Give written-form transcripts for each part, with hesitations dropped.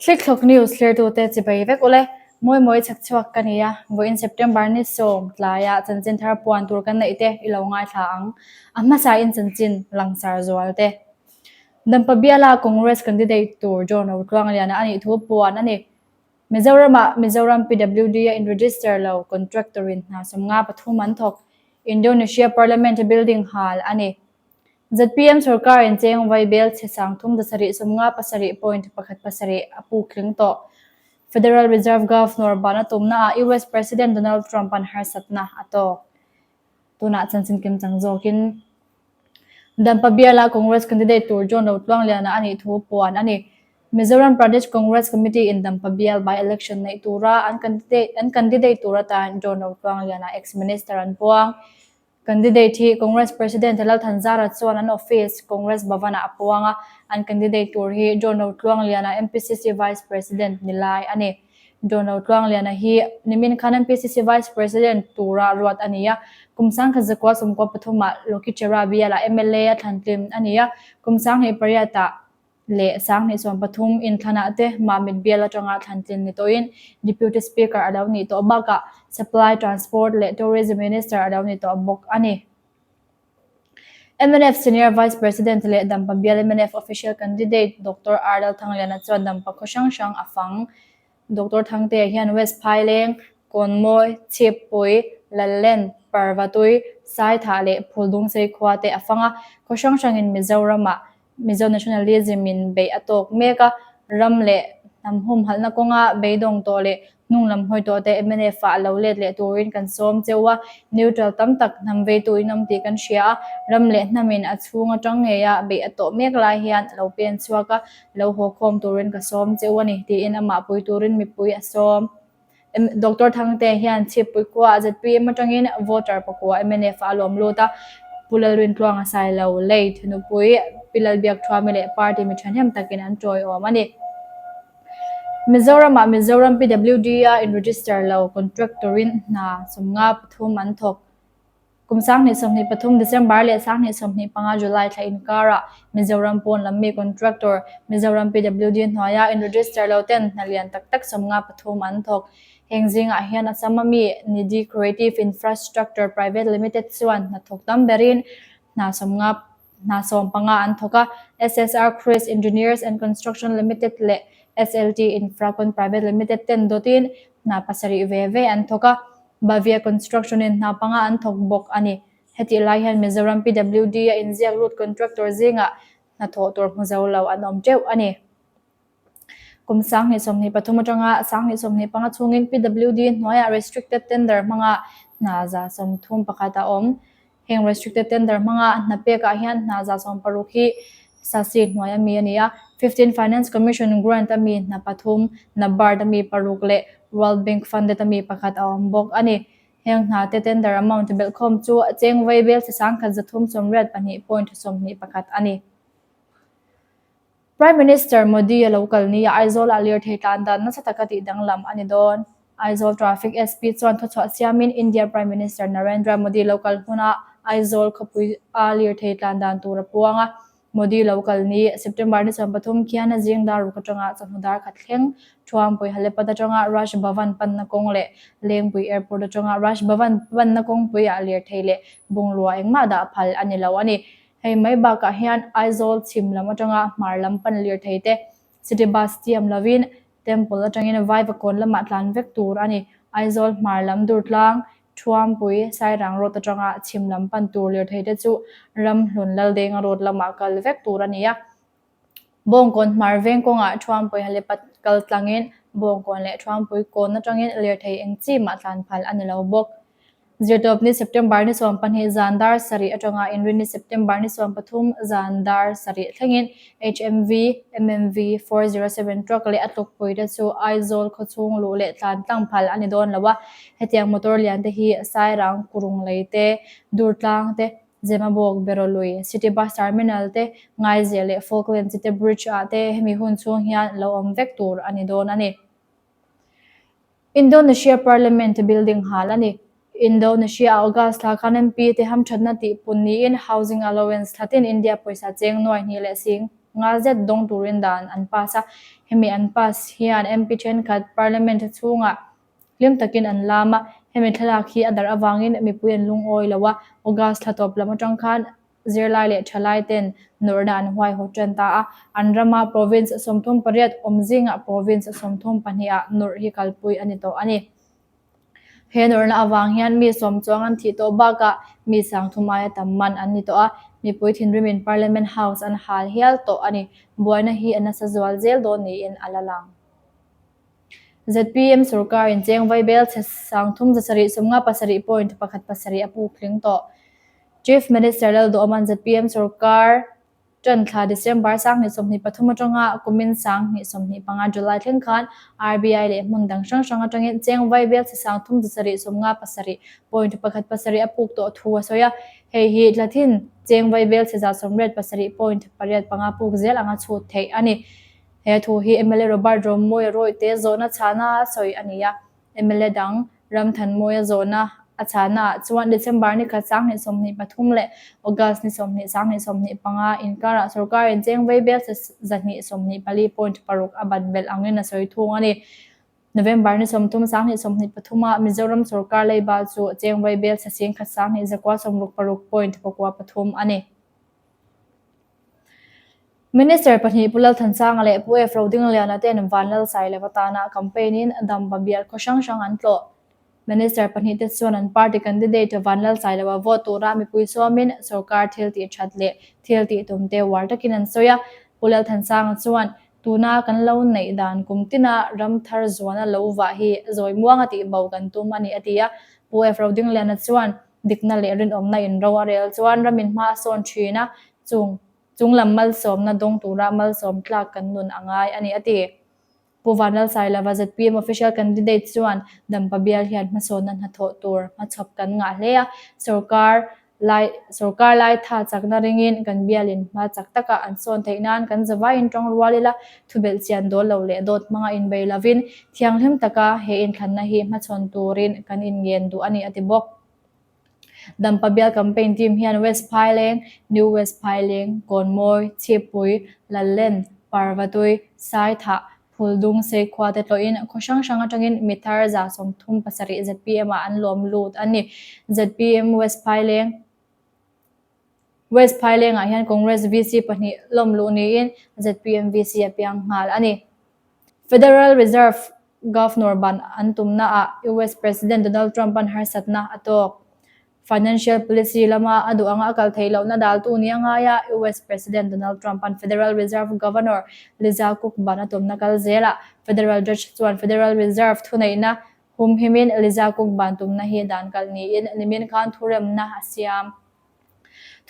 Thlikthlawk News thlirtute chibai vek ule. Mawi mawi chhak chhuak ka ni a, vawiin September ni sawm tlaia chanchin thar puan tur kan neih te i lo ngaithla ang. A hmasain chanchin langsar zual te. Dampa biala Congress candidate tur John Rotluangliana a nih thu puan a ni. Mizoramah Mizoram PWD a in-register lo contractor-in hna 53 an thawk. Indonesia Parliament building hal a ni. ZPM sorkarin cheng vai bel chhe sang thum zasarih 57 point pakhat pasarih a puk tling tawh. Federal Reserve Governor ban a tumnaah US President Donald Trump-a'n harsatna a tawk. Tunah chanchin kim chang zawkin Dampa biala Congress candidate tur John Rotluangliana a nih thu puan a ni. Mizoram Pradesh Congress Committee in Dampa bial by-election neih tura an candidate an candidate tur atan John Rotluangliana ex-minister an puang. Candidate hi Congress President Lal Thanzara chuan an office, Congress Bhavan-ah a puang a, an candidate tur hi John Rotluangliana MPCC Vice President ni lai a ni. John Rotluangliana hi nimin khan MPCC Vice President tura ruat a ni a, kum sangkhat zakua sawmkua pathumah Lokichera bialah mla a thlantlim a ni a, kum sanghnih pariatah leh sanghnih sawm pathum inthlanah te Mamit bial atanga thlantlin ni tawhin Deputy Speaker a lo nih tawh bakah Supply, Transport leh Tourism Minister a lo ni tawh bawk a ni. Mnf Senior Vice President leh Dampa bial mnf Official Candidate Doctor R Lalthangliana chuan Dampa khaw hrang hrang a fang. Doctor Thangtea hian West Phaileng, Kawnmawi, Chhippui, Lallen, Parvatui, Saithah leh Phuldungsei khua te a fang a, khaw hrang hrangin Mizoramah Mizo nationalism in beih a tawk mek a, ram leh hnam humhalhna kawnga beidawng tawh leh hnung lam hawi tawh te mnf ah lo let leh turin kan sawm cheu a, neutral tam tak hnam veitu in awm tih kan hria a, ram leh hnam in a chhung atang ngeia beih a tawh mek lai hian lo pen chhuak a, lo haw khawm turin ka sawm cheu a ni tiin amah pui turin mipui a sawm. Doctor Thangte hian Chhippui khuaah zpm atangin voter pakua mnf ah a lawm lut a, Pu Lalrintluanga Sailo, late, nupui Pi Lalbiakthuami leh party mi thahnem takin an tawiawm a ni. Mizoramah Mizoram PWD-a in-register lo contractor-in hna 53 an thawk. Kum 2023 December leh 2025 July thla inkarah Mizoram pawn lam mi contractor, Mizoram PWD hnuaia in-register lo ten hna lian tak tak 53 an thawk. Heng zingah hian Assam-a mi Nidhi Creative Infrastructure Private Limited chuan hna thawk tam berin hna 50 hna 15 an thawk a, SSR Chris Engineers and Construction Limited leh SLT Infracon Private Limited ten dawtin hna pasarih ve ve an thawk a. Bavia Construction in hna panga an thawk bawk a ni. Hetih lai hian Mizoram PWD a inziak lut contractor zingah hnathawh tur hmu zo lo an awm teuh a ni. Kum 2023 atanga 2025 chhungin PWD hnuaiah restricted tender hmanga hna 31 a awm. Heng restricted tender hmanga hna pekah hian hna 60 hi SASCI hnuai a mi a ni a, Fifteen Finance Commission grant a mi hna pathum, NABARD a mi paruk leh World Bank funded a mi pakhat a awm bawk a ni. Heng hna te tender amount belhkhawm chu cheng vaibel chi sangkhat 382 point 21 a ni. Prime Minister Modi a lo kal ni a, Aizawl-ah lirthei tlan dan nasa taka tih danglam a ni dawn. Aizawl Traffic SP chuan thuchhuah siamin India Prime Minister Narendra Modi lo kal hunah Aizawl khawpui a lirthei tlan dan tur a puang a. Modi lo kal ni, September ni 13 khian a zing dar ruk atanga chawhnu dar khat thleng Thuampui Halepat atanga Raj Bhavan panna kawng leh Lengpui Airport atanga Raj Bhavan panna kawngpuiah lirthei leh bungrua engmah dah phal a ni lo a ni. Hei mai bakah hian Aizawl chhim lam atanga hmar lam pan lirthei te city bus tiam lovin Temple atangin Vaivakawn lamah tlan vek tur a ni. Aizawl hmar lam Durtlang, Thuampui, Sairang road atanga chhim lam pan tur lirthei te chu Ramhlun Laldenga road lamah kal vek tur a ni a. Bawngkawn hmar veng kawngah Thuampui Halepat kal tlangin Bawngkawn leh Thuampui kawn atangin lirthei eng chi mah tlan phal a ni lo bawk. Zirtawpni September ni 12 zan dar sarih atanga Inrinni September ni 13 zan dar sarih thlengin HMV, MMV 407 truck leh a tlukpui te chu Aizawl khawchhung luh leh tlan tlang phal a ni dawn lo a, hetiang motor lian te hi Sairang, Kurunglei te, Durtlang te, Zemabawk, Berawlui, City Bus Terminal te, Ngaizel leh Falkland City Bridge ah te hemi hun chhung hian lo awm vek tur a ni dawn a ni. Indonesia Parliament building hal a ni. Indonesia ah August thla khan MP te hamthatna tih pun niin Housing Allowance thla tin India pawisa cheng nuai hnih leh sing. nga zet dawng turin dan an pass a, hemi an pass hian MP thenkhat Parliament chhungah hlim takin an lam a, hemi thlalak hi a darh avangin mipui an lungawi lo a, August thla tawp lam atang khan zirlai leh thalai ten nawrhna an huaihawt tan ta a, an rama province 38 awm zingah province 32 ah nawrh hi kalpui a ni tawh a ni. He nawrhna avang hian mi sawm chuang an thih tawh bakah mi sangthum aia tam man an ni tawh a, mipui thinrimin Parliament House an hal hial tawh a ni. Buaina hi a nasa zual zel dawn niin a la lang. Zpm sorkarin cheng vaibel chhe 3757.17 a puk tling tawh. Chief Minister Lalduhawma'n zpm sorkar Ṭan thla December 2023 aṭanga kumin 2025 July thleng khan RBI leh hmun dang hrang hrang aṭangin cheng vaibel chhe 3757.17 a puk tawh thu a sawi a. Hei hi tlathin cheng vaibel chhe 97.85 puk zel anga chhut theih a ni. He thu hi mla Robert Romawia rawihte zawhna chhana a sawi a ni a. Mla dang Ramthanmawia zawhna a chhahnaah chuan December ni khat 2023 leh August ni 20 2025 inkarah sorkarin cheng vaibel 224.6 a bat belh angin a sawi thung a ni. November ni 30 2023 ah Mizoram sorkar leiba chu cheng vaibel 10,196.63 a ni. Minister pahnih Pu Lalthansanga leh Pu F. Rodingliana ten Vanlalsailova tana campaign-in Dampa bial khaw hrang hrang an tlawh. Minister pahnih te chuan an party candidate Vanlalsailova vote tura mipui sawmin sorkar thil tih that leh thil tih tum te uar takin an sawi a. Pu Lalthansanga chuan, Tuna kan lo neih dan kum tina ram thar zuana lo vah hi zawi muanga tih bo kan tum a ni a ti a. Pu F. Rodingliana chuan, Dikna leh rinawmna inro a rel chuan ramin hma a sawn thin a, chung Chunglam malsawmna dawng tura malsawm tlak kan nun a ngai a ni, a ti. Pu Vanlalsailova zpm official candidate chuan Dampa bial hian hmasawnna hnathawh tur hmachhawp kan ngah hle a, sorkar lai sorkar lai tha chakna ringin kan bialin hma chak taka an sawn theih nan kan zavaiin tawng rual ila, thubelh chian dawl lo leh dawt hmanga inbei lovin thianghlim taka he inthlanna hi hmachhawn turin kan inngen duh a ni, a ti bawk. Dampa bial campaign team hian West Phaileng, New West Phaileng, Kawnmawi, Chhippui, Lallen, Parvatui, Saithah, Phuldung, Seikhua te tlawhin khaw hrang hrang atangin mi thar 37 zpm ah an lawm lut a ni. Zpm West Phaileng West Phaileng ah hian Congress VC pahnih lawm luh niin zpm VC a piang nghal a ni. Federal Reserve Governor ban an tumnaah US President Donald Trump-a'n harsatna a tawk. Financial policy lama a duh anga a kal theih lohna daltu nia ngaia US President Donald Trump-a'n Federal Reserve Governor Lisa Cook ban a tumna kal zelah Federal Judge chuan Federal Reserve thuneihna humhimin Lisa Cook ban tumna hi dan kalh niin nimin khan thuremna a siam.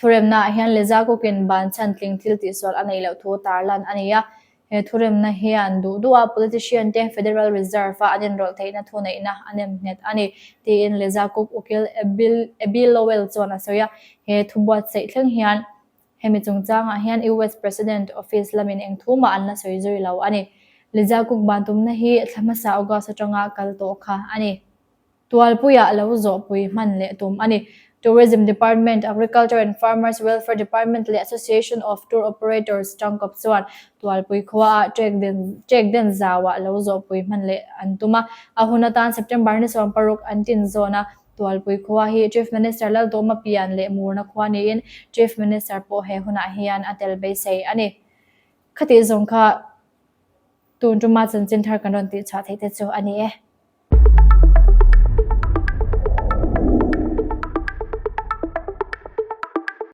Thuremnaah hian Lisa Cook-in ban chhan tling thil tihsual a neih loh thu tarlan a ni a. He thuremna hian duh duha politician te Federal Reserve-a an inrawlh theihna thuneihna a nem nghet a ni, tiin Lisa Cook ukil Abby Lowell chuan a sawi a. He thu buatsaih thleng hian hemi chungchangah hian US President Office lamin eng thu mah an la sawi zui lo a ni. Lisa Cook ban tumna hi thla hmasa August atanga kal tawh kha a ni. Tualpuiah lo zawhpui hman leh tum a ni. Tourism Department, Agriculture and Farmers Welfare Department leh Association of Tour Operators tangkawp chuan Tualpui khuaah trek den trek den zauah lo zawhpui hman leh an tum a. A hun atan September ni 16 an tin zawn a. Tualpui khua hi Chief Minister Laltawma pian leh murna khua niin Chief Minister pawh he hunah hian a tel beisei a ni. Khatih zawng kha tun tuma chanchin thar kan rawn tihchhuah theih te chu a ni e.